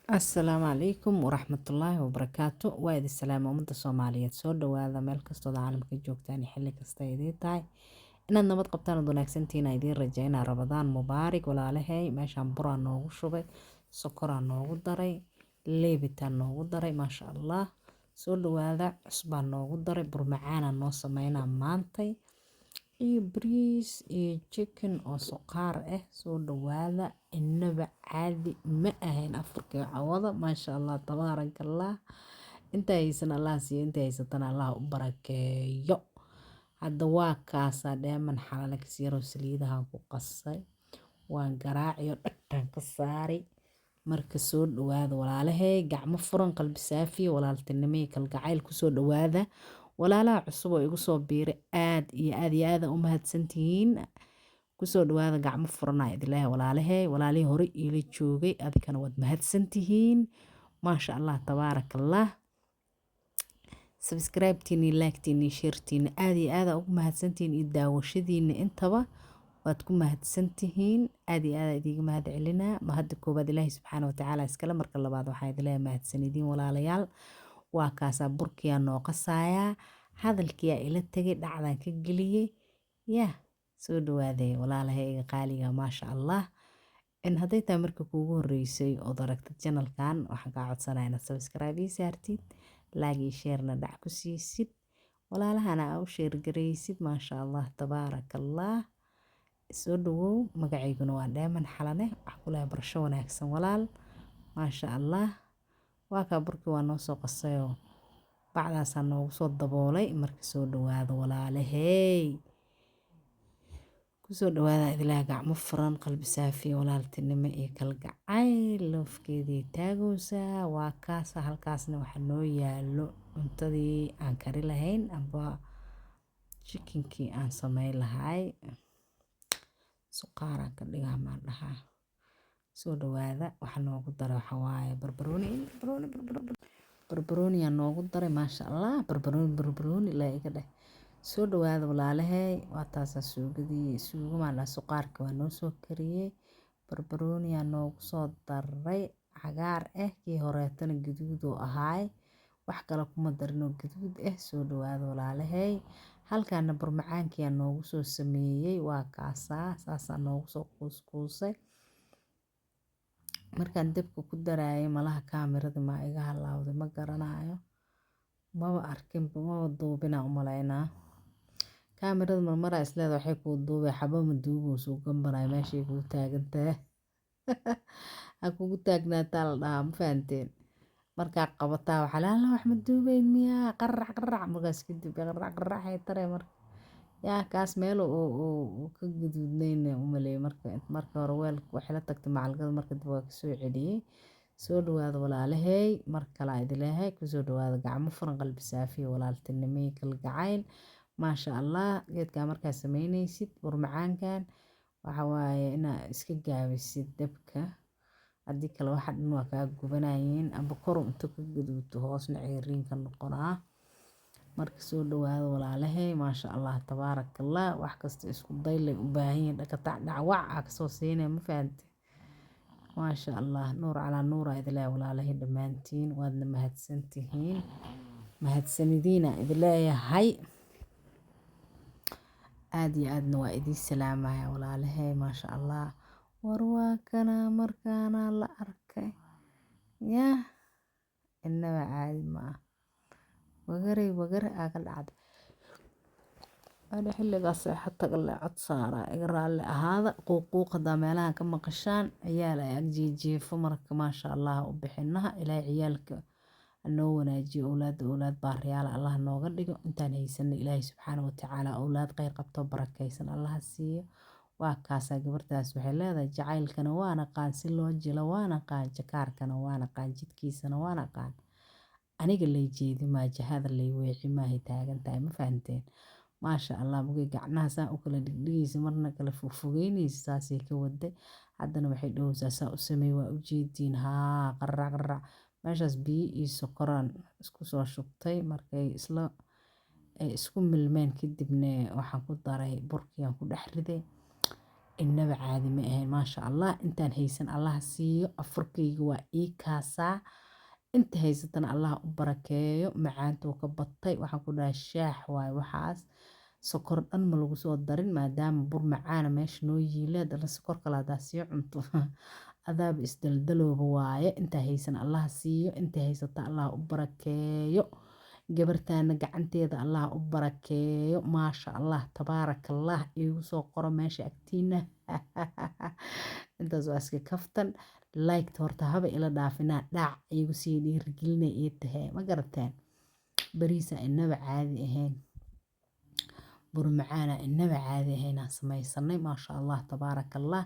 Asalaamu calaykum waraxmatullaahi wabarakaatu. Waa idin salaama ummadda Soomaaliyeed. Soo dhawaada meel kastood caalamka joogtaan iyo xilli kasta idiin tahay. Inaad nabad qabtaan ood wanaagsantihiin aan idiin rajaynaa. Ramadaan mubaarak walaalahay. Meeshaan buraa noogu shubay, sokoraa noogu daray, leebitaan noogu daray, maasha Allah. Soo dhawaada, cusbaa noogu daray, bur macaanaa noo sameynaa maantay. Iyo bariis iyo chicken oo suqaar ah. Soo dhawaada, inaba caadi ma ahayn afurkii cawada, maasha Allah, tabaarakallah. Inta haysan Allah siiyo, inta haysatana Allah u barakeeyo. Hadda waa kaasaa dheeman xalale kas yaroo saliidaha ku qasay. Waan garaaciyo dhagtaan ka saari. Marka soo dhawaada walaalahay, gacmo furan, qalbi saafi, walaaltinimo iyo kalgacayl ku soo dhawaada. Walaalaha cusub oo igu soo biiray, aad iyo aad iyo aad u mahadsantihiin. Kusoo dhawaada gacmo furan aa idin leeyahay walaalahay. Walaalihii hore iila joogay, adikana waad mahadsantihiin. Maasha Allah, tabaarakallah. Subscribe-tiina, like-tiina, share-tiina aad iyo aad ugu mahadsantihiin iyo daawashadiina intaba waad ku mahadsantihiin. Aad iyo aad idiga mahad celinaa. Mahadda koowaad Ilaahay subxaana wa tacaala iskale. Marka labaad waxaa idin leeyahay mahadsanidin walaalayaal. Waa kaasaa burkiyaa noo qasayaa. Hadalkiyaa ila tegay, dhacdaan ka geliyey. Yah, soo dhawaaday walaalahayga qaaliga, maasha Allah. In hadday tahay marka kuugu horreysay ood aragtid channelkan, waxaan kaa codsanayaa inaad subscribe ii saartid, like iyo share-na dhac ku siisid, walaalahana aa u share garaysid. Maasha Allah, tabaarakallah. Soo dhawow, magacayguna waa Dheeman Xalane. Waxaan ku leeyahay barasho wanaagsan walaal. Maasha Allah. Waa kaa burkii waa noo soo qasayoo bacdaasaa noogu soo daboolay. Marka soo dhawaada walaalahey. Kusoo dhawaada idilaa gacmo furan, qalbi saafi, walaaltinimo iyo kalgacayl. Loofkeedii taagowsaa waa kaasa. Halkaasna waxaa noo yaalo cuntadii aan kari lahayn amba chickenkii aan sameyn lahay. Suqaaraan ka dhigaa maan dhahaa. Soo dhawaada, waxaa noogu daray waxaa waaye barbarooni, barbarooni, barbarooni, barbarooni aa noogu daray, maasha Allah. Barbarooni, barbarooni ilaa iga dheh. Soo dhawaada walaalahay. Waa taasaa suugadii, suugo maan dhahaa, suqaarka waa noo soo kariyey. Barbarooni aa noogu soo daray cagaar ah, kii horeetana gaduud oo ahaay. Wax kale kuma darin oo gaduud ah. Soo dhawaada walaalahay. Halkaana burmacaankii aa noogu soo sameeyey. Waa kaasaa, saasaa noogu soo kuuskuusay. Markaan dabka ku daraayay, malaha kaamirada maa iga halaawday, ma garanayo. Maba arkinba, maba duubinaa u malaynaa. Kaamirada marmaraa isleedahay waxay kuu duubay, xaba ma duubeyso, u gambanayo meeshay kugu taagantahay. Ha kugu taagnaataa la dhahaa, ma fahanteen? Markaa qabataa waxaa la wax ma duubeyn miyaa, qarac qarac. Markaas kadib qarac qarac ay taray marka. Yaa kaas meel oo ka gaduudnayn u maleeyay marka hore weelka waxay la tagtay macalgada, marka dib waa kasoo celiyay. Soo dhawaada walaalahay, mar kale aa idin leeyahay kusoo dhawaada gacmo furan, qalbi saafi, walaaltinimo iyo kalgacayl. Maasha Allah, geedka markaa sameynaysid burmacaankan waxa waaye inaa iska gaabisid dabka. Haddii kale waxa dhan waa kaa gubanayeen amba kor inta ka gaduuto hoosna ceeriin ka noqonaa. Marka soo dhawaada walaalahay, maasha Allah, tabaarakallah. Wax kasta isku day lay u baahan yihiin, dhakatac dhacwac aa kasoo siinaya, ma fahantay? Maasha Allah, nuur calaa nuur aa idin leeyahay walaalahay dhammaantiin, waadna mahadsantihiin. Mahadsanidiin aa idin leeyahay. Aad iyo aadna waa idiin salaamaya walaalahay, maasha Allah. War waa kana markaana la arkay. Yah, inaba caadi ma ah. Wagaray wagar aa ka dhacday. Ani xilligaas seexo taga le cod saaraa, iga raalli ahaada. Quuq hadaa meelaha ka maqashaan, ciyaal ay ag jiijiifo. Marka maasha Allah u bixinaha. Ilaahay ciyaalka noo wanaajiyo, awlaad awlaad baariyaal Allah nooga dhigo. Intaan haysanno Ilaahay subxaana wa tacaala awlaad khayr qabto barakaysan Allah siiyo. Waa kaasaa gabartaas waxay leedahay jacaylkana waan aqaan, si loo jilo waan aqaan, jakaarkana waan aqaan, jidkiisana waan aqaan. Aniga lay jeedi maa, jahada lay weeci maahay taagan tahay, ma fahanteen? Maasha Allah, mugay gacnaha saa u kala dhigdhigaysa, marna kala fogfogeynaysa, saasay ka waday. Haddana waxay dhahaysaa saa u sameey, waa u jeediin haa, qarac qarac. Meeshaas biyo iyo sokoraan isku soo shubtay. Markay isla ay isku milmeen kadibna waxaan ku daray burkii aan ku dhex riday. Inaba caadi ma ahayn, maasha Allah. Intaan haysan Allaha siiyo. Afurkayga waa ii kaasaa. Inta haysatana Allah u barakeeyo. Macaantuu ka batay, waxaan ku dhahay shaax waaye. Waxaas sokor dhan ma lagu soo darin, maadaama bur macaana meesha noo yiile. Haddana sokor kale haddaa sii cunto, adaaba isdaldalooba waaye. Intaa haysan Allaha siiyo, inta haysata Allah u barakeeyo. Gabartaana gacanteeda Allah u barakeeyo. Maasha Allah, tabaaraka Allah, iigu soo qoro meesha agtiina. Intaas waa iska kaftan. Like horta haba ila dhaafinaa, dhac iigu sii dhiirigelinay ii tahay, ma garateen? Bariisa inaba caadi ahayn, bur macaana inaba caadi ahayn aan samaysanay. Maasha Allah, tabaaraka Allah.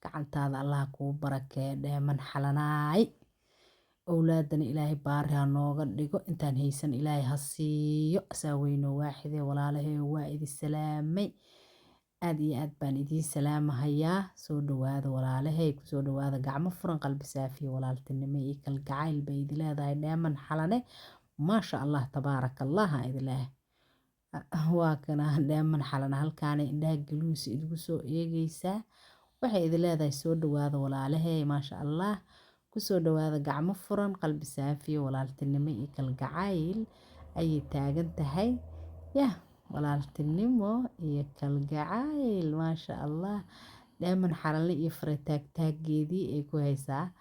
Gacantaada Allah kuu barakeeyo, Dheeman Xalanaay. Owlaadana Ilaahay baari ha nooga dhigo. Intaan haysan Ilaahay ha siiyo, asaa weynoo waaxidee. Walaalahey, waa idi salaamay, aad iyo aad baan idiin salaamahayaa. Soo dhawaada, walaalahey, kusoo dhawaada gacmo furan, qalbi saafiya, walaaltinimo iyo kalgacayl bay idi leedahay Dheeman Xalane. Maasha Allah, tabaaraka Allah, ha idi leeyahay. Waa kana Dheeman Xalane, halkaana indhaha galuusa idigu soo eegaysaa. Waxay idi leedahay soo dhawaada, walaalahey, maasha Allah, kusoo dhawaada gacmo furan, qalbi saafiya, walaaltinimo iyo kalgacayl ayay taagan tahay. Yah, walaaltinimo iyo kalgacayl, maasha Allah. Dheeman Xalane iyo farataagtaageedii ay ku haysaa.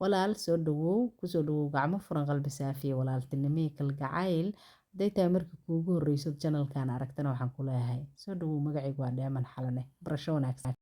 Walaal, soo dhawow, kusoo dhawow gacmo furan, qalbi saafiya, walaaltinimo iyo kalgacayl. Hadday tahay markii kuugu horreyso channelkan aragtana, waxaan ku leeyahay soo dhawow. Magacaygu waa Dheeman Xalane. Barasho wanaagsan.